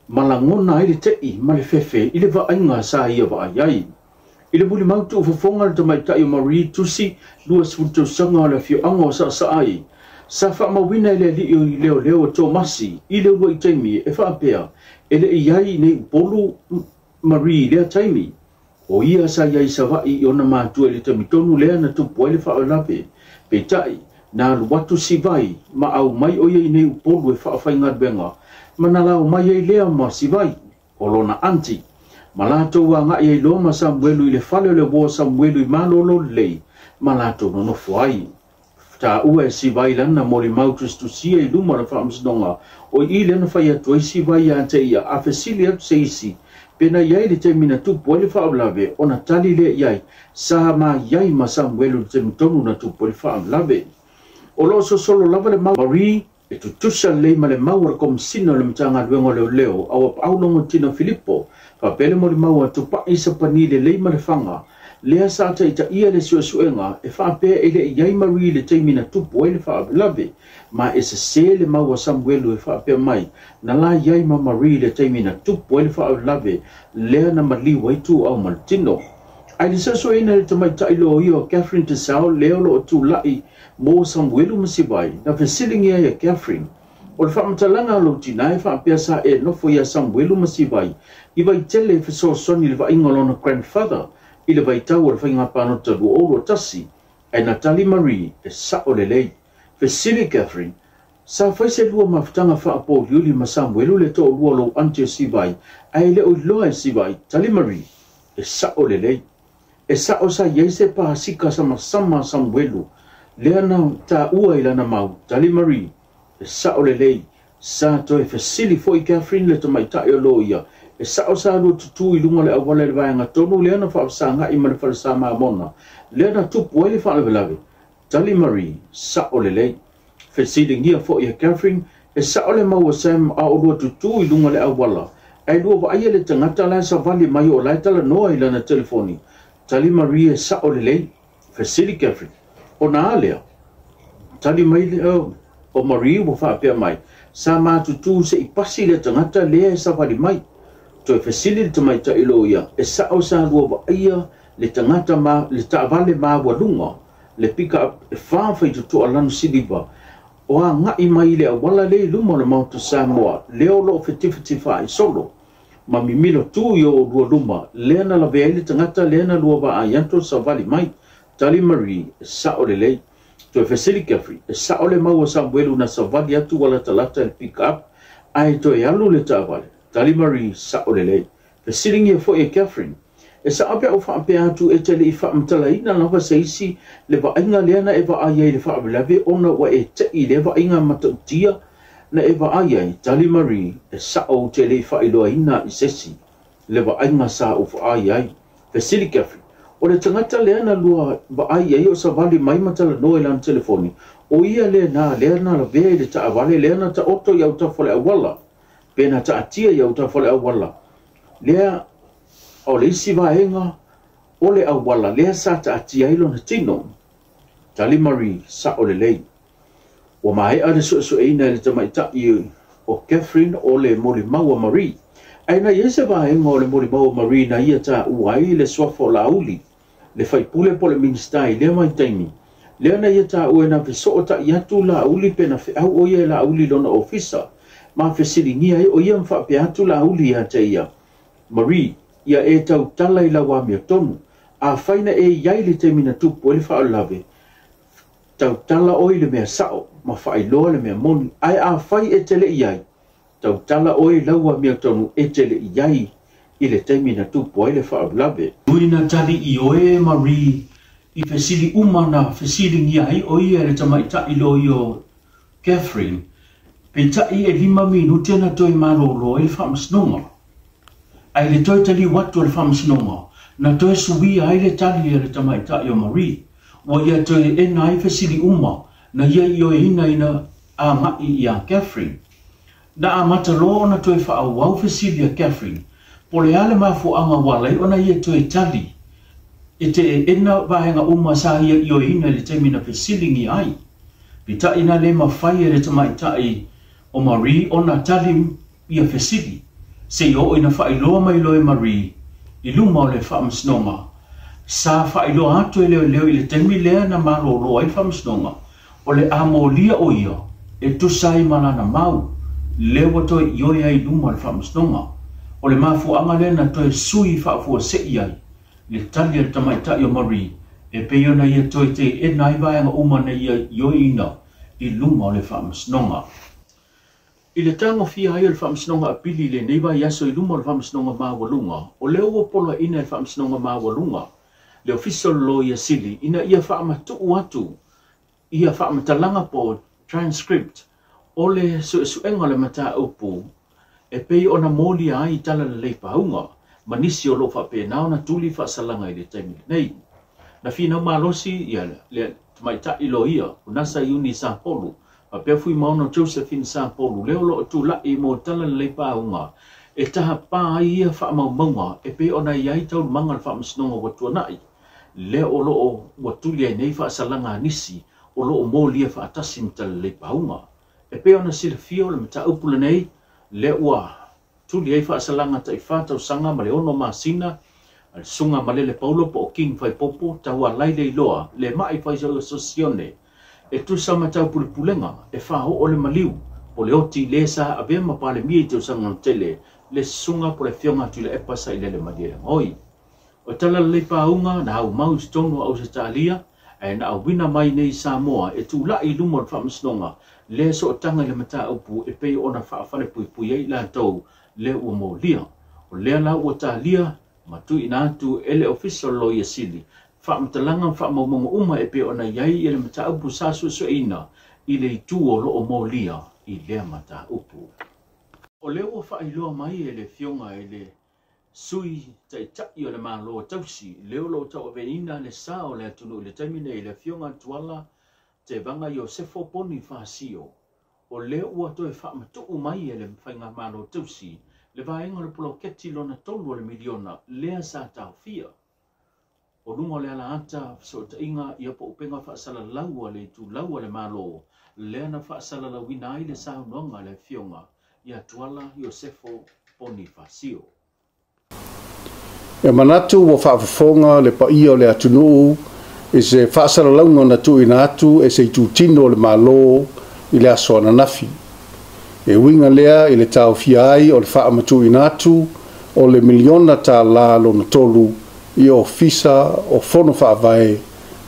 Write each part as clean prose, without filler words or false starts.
Ma lagona ai le te'i ma le fefe i le vaaiga sa ia vaai ai. I le molimau tuufofoga a le tamaitai o Marie Tusi, 20 tausaga o le afioaga o Saasaai, sa faamauina e le alii leoleo o Tomasi i le uluai taimi e faapea e le i i ai i Upolu Marie i lea taimi. O ia sa i ai i Savaii i ona matua i le taimi tonu lea na tupu ai le faalavelave. Peitai, na alu atu Sivai ma aumai o ia i nei Upolu e faafaigaluega ma na lao mai ai lea ma Sivai, o lona aunty. Ma latou agai ai loa ma Samuelu i le fale o le uo a Samuelu i Malolo Lelei ma latou nonofo ai. Taua e Sivai lana molimau tusitusia i luma o le Faamasinoga, o i lea na fai atu ai Sivai ia te ia a fesili atu se isi pe na i ai le taimi na tupu ai le faalavelave ona tali lea i ai, Sa ma i ai ma Samuelu i le taimi tonu na tupu ai le faalavelave. O lo o sosolo lava le mau Marie e tutusa lelei ma le mau a le Komesina o le Matagaluega o Leoleo a ua paau Logotina Filipo faapea le molimau a Tupai Sapani lelei ma le faga lea sa taitaia le suesuega e faapea e le i ai Marie i le taimi na tupu ai le faalavelave ma e sese le mau a Samuelu e faapea mai na la i ai ma Marie i le taimi na tupu ai le faalavelave lea na maliu ai Tuau ma le tino. Ae le suesueina e le tamaitai loia o Catherine Tesau lea o lo o tulai mo Samuelu ma Sivai, na fesiligia ai e Catherine, O le faamatalaga a lou tina e faapea sa e nofo iā Samuelu ma Sivai i Vaitele e fesoasoani i le vaaiga o lona grandfather i le vaitau o le faiga palota 2021, ae na tali Marie e sa'o lelei. Fesili Catherine, Sa fai se lua mafutaga faapouliuli ma Samuelu le toalua o lou aunty o Sivai ae le o iloa e Sivai, tali Marie, e sa'o lelei. E sa'o sa i ai se pasika samasama a Samuelu lea na taua i lana mau, tali Marie, e sa'o lelei. Sa toe fesili foi Catherine le tamaitai o loia, e sa'o sa lua tutū i luga o le auala i le vaega tonu lea na faafesaga'i ma le falesa Mamona lea na tupu ai le faalavelave, tali Marie, sa'o lelei. Fesiligia foi e Catherine, e sa'o le mau a Sam a o lua tutū i luga o le auala, ae lua vaaia le tagata la e savali mai o la e talanoa i lana telefoni, tali Marie e sa'o lelei. Fesili Catherine, Ona a lea? Tali mai le o Marie ua faapea mai, Sa matutū se i pasi le tagata lea e savali mai. Toe fesili le tamaitai loia, e sa'o sa lua vaaia le tagata ma le taavale maualuga le pick-up e fa faitotoa lanu siliva o agai mai i le auala lea i luma o le Maota Samoa lea o lo o fetifatifaai solo ma mimilo tu i o oulua luma lea na lavea ai le tagata lea na lua vaai atu o savali mai. Tali Marie, E sa'o lelei. Toe fesili Jeffrey, E sa'o le mau a Samuelu na savali atu ua latalata i le pick-up ae toe alu le taavale? Tali Marie, Sa'o lelei. Fesiligia foi e Catherine, E sao pe a ou faapea atu e te le i faamatalaina lava se isi le vaaiga lea na e vaai ai i le faalavelave ona ua e te'i i lea vaaiga matautia na e vaai ai, tali Marie, e sao ou te le i faailoaina i se isi le vaaiga sa ou vaai ai. Fesili Catherine, O le tagata lea na lua vaai i ai o savali mai ma talanoa i lana telefoni, o ia lena lea na lavea i le taavale lea na taoto i autafa o le auala? Pe na taatia i autafa o le auala lea o le isi vaega o le auala lea sa taatia ai lona tino? Tali Marie, Sa'o lelei. Ua maea le suesueina e le tamaitai o Catherine o le molimau a Marie. Ae na i ai se vaega o le molimau a Marie na ia taua ai le suafa o Laauli, le faipule po o le Minisita i lea vaitaimi, lea na ia taua na fesootai atu Laauli pe na feau o ia e Laauli i lona ofisa, ma fesiligia ai o ia ma faapea atu Laauli ia te ia, Marie, ia e tautala i lau amiotonu. Afai na e i ai le taimi na tupu ai le faalavelave, tautala oe i le mea sa'o ma faailoa le mea moni, ae afai e te le i ai, tautala oe i lau amiotonu e te le i ai i le taimi na tupu ai le faalavelave. Ui na tali i oe e Marie i fesili uma na fesiligia ai o ia e le tamaitai loia o Catherine, peitai e lima minute na toe malōlō ai le faamasinoga. Ae i le toe taliu atu o le faamasinoga, na toe suia ai le tali a le tamaitai o Marie, ua ia toe ena ai fesili uma na ia ioeina ina agai iā Catherine. Na amata loa ona toe faaauau fesili a Catherine, po o le a le mafuaaga ua ala ai ona ia toe tali e te ena vaega uma sa ia ioeina i le taimi na fesiligia ai. Peitai na le mafai e le tamaitai o Marie ona tali ia fesili. Seia oo ina faailoa mai loa e Marie i luma o le Faamasinoga. Sa faailoa atu e leoleo i le taimi lea na malolo ai le Faamasinoga, o le a molia o ia e tusa ai ma lana mau, lea ua toe ioe ai i luma o le Faamasinoga. O le mafuaaga lea na toe sui faafuasei ai le tali a le tamaitai o Marie e pei ona ia toe teena ai vaega uma na ia ioeina i luma o le Faamasinoga. I le tagofia ai o le Faamasinoga Apili i lenei vaiaso i luma o le Faamasinoga Maualuga, o lea ua poloaiina e le Faamasinoga Maualuga le Ofisa o le Loia Sili ina ia faamatuu atu ia faamatalaga po o transcript o le suesuega o le mataupu e pei ona molia ai i talalelei pauga ma nisi o lo o faapena ona tuli faasalaga i le taimi lenei. Na finau malosi ia le tamaitai loia o Nasa Iuni Sapolu faapea Fuimaono Josephine Sapolu lea o lo o tulai mo talalelei pauga e tahapā ai ia faamaumauga e pei ona i ai taualumaga o le Faamasinoga ua tuanai lea o lo o ua tuli ai nei faasalaga a nisi o lo o molia faatasi ma talalelei pauga. E pei ona silafia o le mataupu lenei lea ua tuli ai faasalaga tai 4 tausaga ma le 6 masina a le Susuga Malele Paulo po o King Faipopo tauala ai le iloa le mai faisosione e tusa ma taupulepulega e faaoo le maliu po le oti le sa avea ma Palemia i tausaga tele le Susuga po le Afioga Tuilaepa Sailele Malielegaoi. O talalelei pauga na aumau i totonu o Ausetalia ae na auina mai nei i Samoa e tulai i luma o le Faamasinoga lea sootaga i le mataupu e pei ona faafalepuipui ai latou lea ua molia. O lea la ua talia ma tuuina atu e le Ofisa o le Loia Sili faamatalaga ma faamaumauga uma e pei ona i ai i le mataupu sa suesueina i le itu o lo o molia i lea mataupu. O lea ua faailoa mai e le Afioga i le Sui Taitai o le Malo tausi lea o lo o tauaveina le sa o le atunuu i le taimi nei le Afioga Tuala Tevaga Iosefo Ponifasio, o lea ua toe faamatuu mai e le Faigamalo tausi le vaega o le poloketi lona 3 o le miliona lea sa taofia. O luga o le alaata fesootaiga ia po o upega faasalalau a le itulau a le Malo lea na faasalalauina ai le saunoaga a le Afioga ia Tuala Iosefo Ponifasio. E manatu ua faafofoga le paia o le atunuu i se faasalalauga na tuuina atu e se itutino o le Malo i le aso ananafi. E uiga lea i le taofia ai o le faamatuuina atu o le miliona tālā lona 3 i ofisa o fono faavae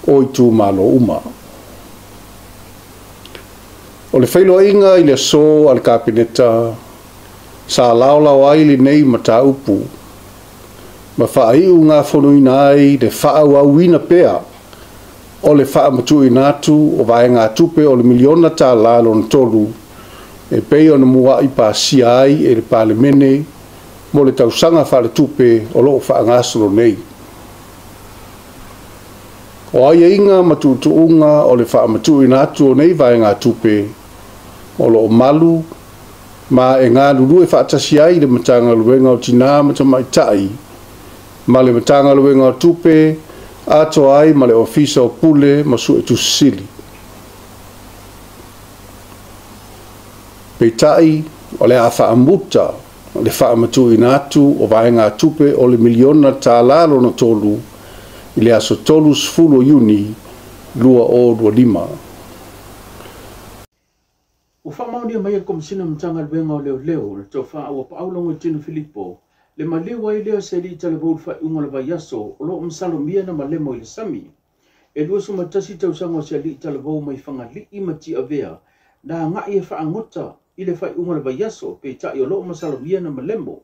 o itumalo uma. O le failoaiga i le aso a le Kapeneta sa laolao ai lenei mataupu ma faaiu ngā fonoina ai le faauauina pea o le faamatuuina atu o vaega tupe o le miliona tālā lona 3 e pei ona mua'i pasia ai e le Palemene mo le tausaga faaletupe o loo faagasolo nei. O aiaiga ma tuutuuga o le faamatuuina atu o nei vaega tupe o loo malu ma e galulue faatasi ai le Matagaluega o Tinā ma Tamaitai ma le Matagaluega o Tupe atoa ai ma le Ofisa o Pule ma Suetusi Sili. Peitai o le a faamuta le faamatuuina atu o vaega tupe o le miliona tālā lona 3 i le aso 30 Iuni 2025. Ua faamaonia mai e le Komesina o Matagaluega o Leoleo le tofa ua paau Logoitino Filipo le maliu ai lea se alii talavou i le faaiuga o le vaiaso o lo o masalomia na malemo i le sami. E 21 tausaga o se alii talavou mai Fagalii ma Tiavea na agai e faagota i le faaiuga o le vaiaso peitai o lo o masalomia na malemo.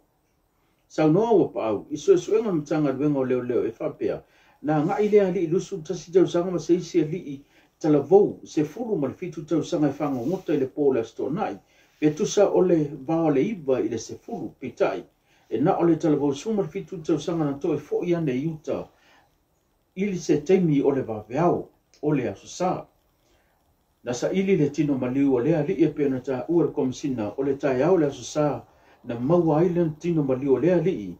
Saunoa ua paau i suesuega o le Matagaluega o Leoleo e faapea na agai lea alii 21 tausaga ma se isi alii talavou 17 tausaga e fagogota i le po o le Aso Toonai pe tusa o le vao le 9 i le 10 peitai e na o le talavou 17 tausaga na toe foi ane i uta i se taimi o le vaveao o le aso Sa. Na saili le tino maliu o lea alii e pei ona taua le Komesina o le taeao le aso Sa na maua ai le tino maliu o lea alii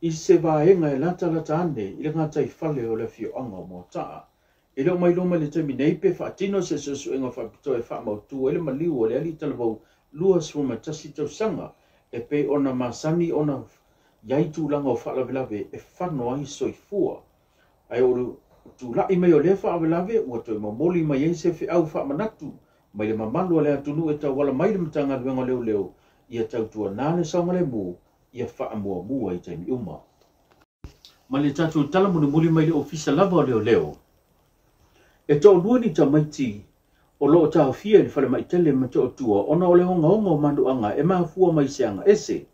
i se vaega e latalata ane i le gataifale o le afioaga o Moataa. E le o mailoa mai le taimi nei pe faatino se suesuega faapitoa e faamautu ai le maliu o le alii talavou 21 tausaga e pei ona masani ona i ai tulaga o faalavelave e fano ai soifua. Ae o le tula'i mai o lea faalavelave ua toe momoli mai ai se feau faamanatu mai le mamalu o le atunuu e tauala mai le Matagaluega o Leoleo ia tautuanā le saogalemu ia faamuamua i taimi uma. Ma le tatou tala mulimuli mai le Ofisa lava o Leoleo, e toalua ni tamaiti o loo taofia i le falemai tele ma Motootua ona o le ogaoga o manuaga e mafua mai se aga ese.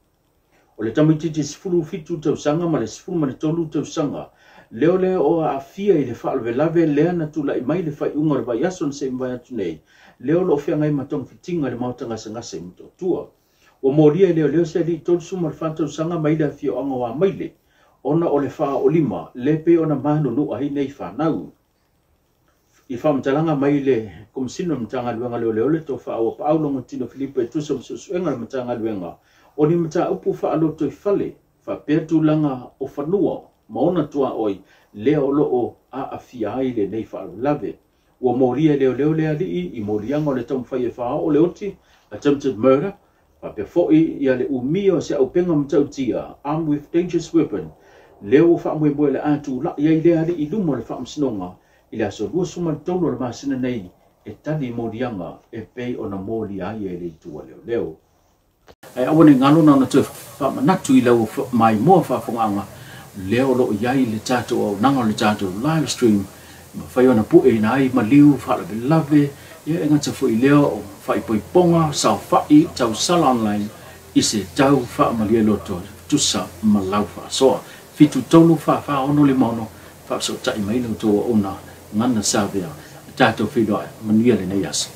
O le tamaitiiti 17 tausaga ma le 13 tausaga leo lea o aafia i le faalavelave lea na tula'i mai le faaiuga o le vaiaso na se i mavae atu nei, lea o loo feagai ma togafitiga i le maota gasegase i Motootua. Ua molia e leoleo se alii 34 tausaga mai le afioaga o Amaile ona o le faaolima le pei ona manunu'a ai nei fanau. I faamatalaga mai le Komesina o le Matagaluega o Leoleo le Tofa Auapaau Logotino Filipo e tusa ma suesuega a le Matagaluega o ni mataupu faalotoifale faapea tulaga o fanua ma ona tuaoi lea o loo aafia ai lenei faalavelave. Ua molia e leoleo le alii i moliaga o le taumafai e faaoo le oti, attempted murder, faapea foi ia le umia o se auupega matautia, armed with dangerous weapon, lea ua faamoemoe le a tula'i ai lea alii i luma o le faamasinoga i le aso 23 o le masina nei e tali moliaga e pei ona molia ai e le itu a leoleo. Ae aua ne i galo na ona toe faamanatu i lau maimoa faafogaaga lea o loo i ai le tatou auaunaga o le tatou live stream e mafai ona pueina ai maliu faalavelave ia e gata foi lea o faaipoipoga saofa'i tausala online i se tau faamalie loto tusa ma lau faasoa. 7 3 4 4 6 5 6 faafesootai mai la outou auauna Gana Savea. Tatou feiloai, manuia lenei aso.